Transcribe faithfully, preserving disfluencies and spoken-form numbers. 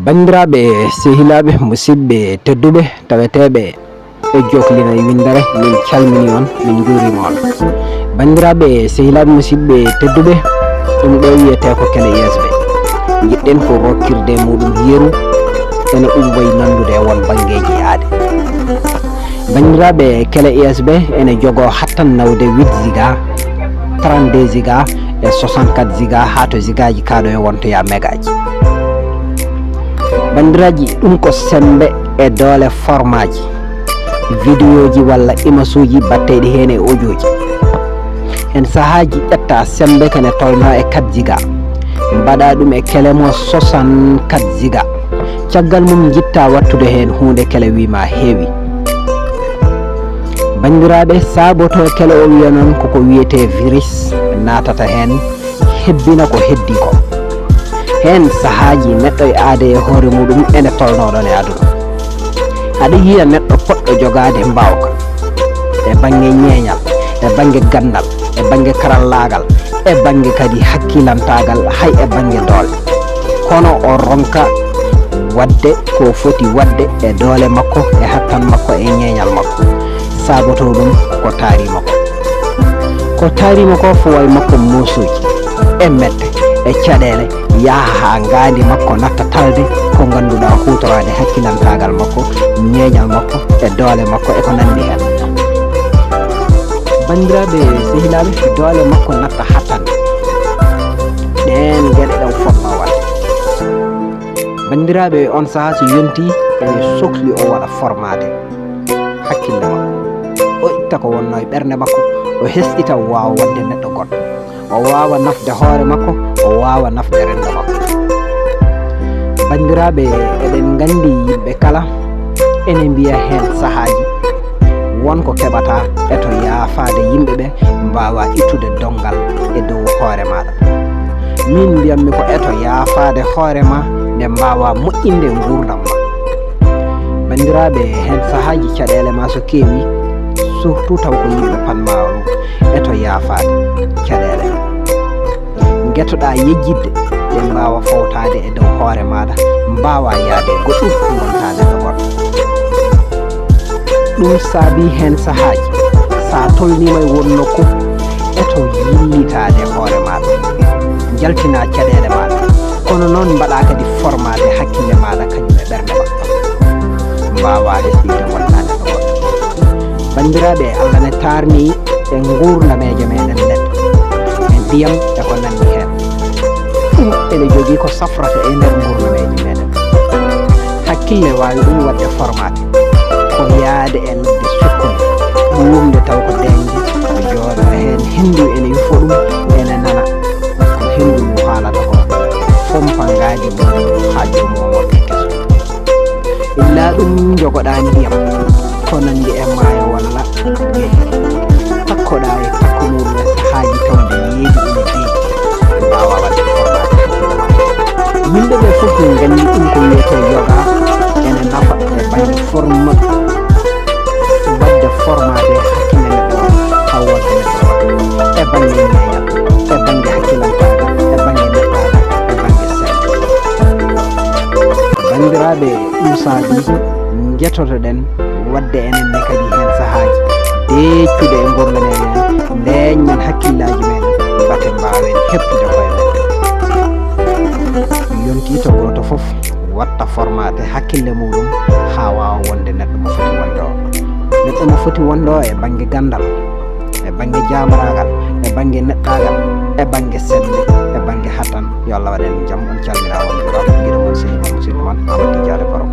Banndiraaɓe, sehilaaɓe, musidɓe tedduɓe, taweteeɓe e Joklinay Winndere, min calminii on, min njuuriima on. Banndiraaɓe, sehilaaɓe, musidɓe tedduɓe, ɗum ɗo wiyetee ko kele U S B. Njiɗɗen ko rokkirde e muuɗum yeru, ene ɗum wayi nanndude e won banngeeji aade. Banndiraaɓe, kele U S B ene jogoo hattan nawde huit giga, trente-deux giga e soixante-quatre giga haa to gigaaji kaaɗo e wontoya megaaji. Banndiraaji, ɗum ko semmbe e doole formaaji, vidéoji walla imasuuji batteeɗi heen e audioji. Heen sahaaji ƴetta semmbe kene tolnoo e quatre giga, mbaɗa ɗum e kele mo soixante-quatre giga. Caggal mum njitta wattude heen huunde kele wii ma heewi. Banndiraaɓe, saabotoo kele o wiya noon koko wiyetee virus naatata heen, hebbina ko heddii ko. Heen sahaaji neɗɗo e aade e hoore muuɗum ene tolnoo ɗoon e aduna. Aɗa yiya neɗɗo poɗɗo jogaade mbaawka e bannge ñeeñal, e bannge ganndal, e bannge karallaagal, e bannge kadi hakkilantaagal, hay e bannge doole. Kono o ronka waɗde ko foti waɗde e doole makko, e hattan makko, e ñeeñal makko. Saabotoo ɗum ko taari makko. Ko taari makko foway makko moosuuji, e mette, e caɗeele, yaha haa ngaandi makko natta talde ko ngannduɗaa huutoraade hakkilantaagal makko, ñeeñal makko, e doole makko, e ko nanndi heen. Banndiraaɓe, sehilaaɓe, doole makko natta hattande. Ɗeen geɗe ɗew fotnoo waɗde. Banndiraaɓe, on sahaa so yontii, ene sokli o waɗa formaade hakkille makko. O itta ko wonnoo e ɓernde makko, o hesɗita, o waawa waɗde neɗɗo goɗɗo. O waawa nafde hoore makko, o waawa nafde renndo makko. Banndiraaɓe, eɗen nganndi yimɓe kala ene mbiya heen sahaaji won ko keɓata, eto yaafaade yimɓe ɓe mbaawa ittude donngal e dow hoore maaɗa. Min mbiyammi ko eto yaafaade hoore ma nde mbaawa moƴƴinde nguurndam ma. Banndiraaɓe, heen sahaaji caɗeele ma so keewi, surtout taw ko yimɓe pan ma o, eto yaafaade caɗeele ma. Ngetoɗaa yejjitde ɗe mbaawa fowtaade e dow hoore maaɗa, mbaawa yahde e goɗɗum, ngontaa neɗɗo goɗɗo. Ɗum saabii heen sahaaji, so a tolniima e won nokku, eto yillitaade hoore maaɗa, njaltinaa caɗeele maaɗa, kono noon mbaɗaa kadi formaade hakkille maaɗa kañum e ɓernde ma, mbaawa hesɗitde ngontaa neɗɗo goɗɗo. Banndiraaɓe, Allah ne taarnii e nguurnameeje meɗen neɗɗo, e ndiyam e ko nanndi heen. Ɗum ene jogii ko safrata e nder nguurnameeje meɗen. Hakkille waawi ɗum waɗde formaade, ko yahde e ladde sukkunde, ɗuumde taw ko deeƴnde, o jooɗa heen, henndu ene yufo ɗum, ene nana ko henndu ngu haalata ko, fompa ngaandi mum haa joomum o waɗa keso. Illa ɗum njogoɗaa ndiyam ko nanndi e maayo walla geɗe. Takkoɗaa e takko muuɗum e sahaaji tawde yeeji ene deeƴi, mbaawa waɗde formaade hakkille ma. Yimɓe ɓe fof ne nganndi ɗum ko wiyetee yoga ene nafa e bannge forma-, waɗde formaade hakkille neɗɗo o haa wonta neɗɗo o e bannge ñeeñal, e bannge hakkilantaagal, e bannge neɗɗaagal, e bannge sella. Banndiraaɓe, ɗum saabii njetotoɗen waɗde enen ne kadi heen sahaaji deeccuɗe e nguurndam meɗen, ndeeñnen hakkillaaji meɗen, mbate mbaawen heɓtude koye men. Yontii to gooto fof waɗta formaade hakkille muuɗum haa waawa wonde neɗɗo mo foti wonde o. Neɗɗo mo foti wonde o e bannge ganndal, e bannge jaamaraagal, e bannge neɗɗaagal, e bannge semmbe, e bannge hattan. Yo Allah waɗ en jam, on calminaama, on njuuraama. Giɗo mon, sehil mon, musidɗo mon, Amadou Tidiane Baro.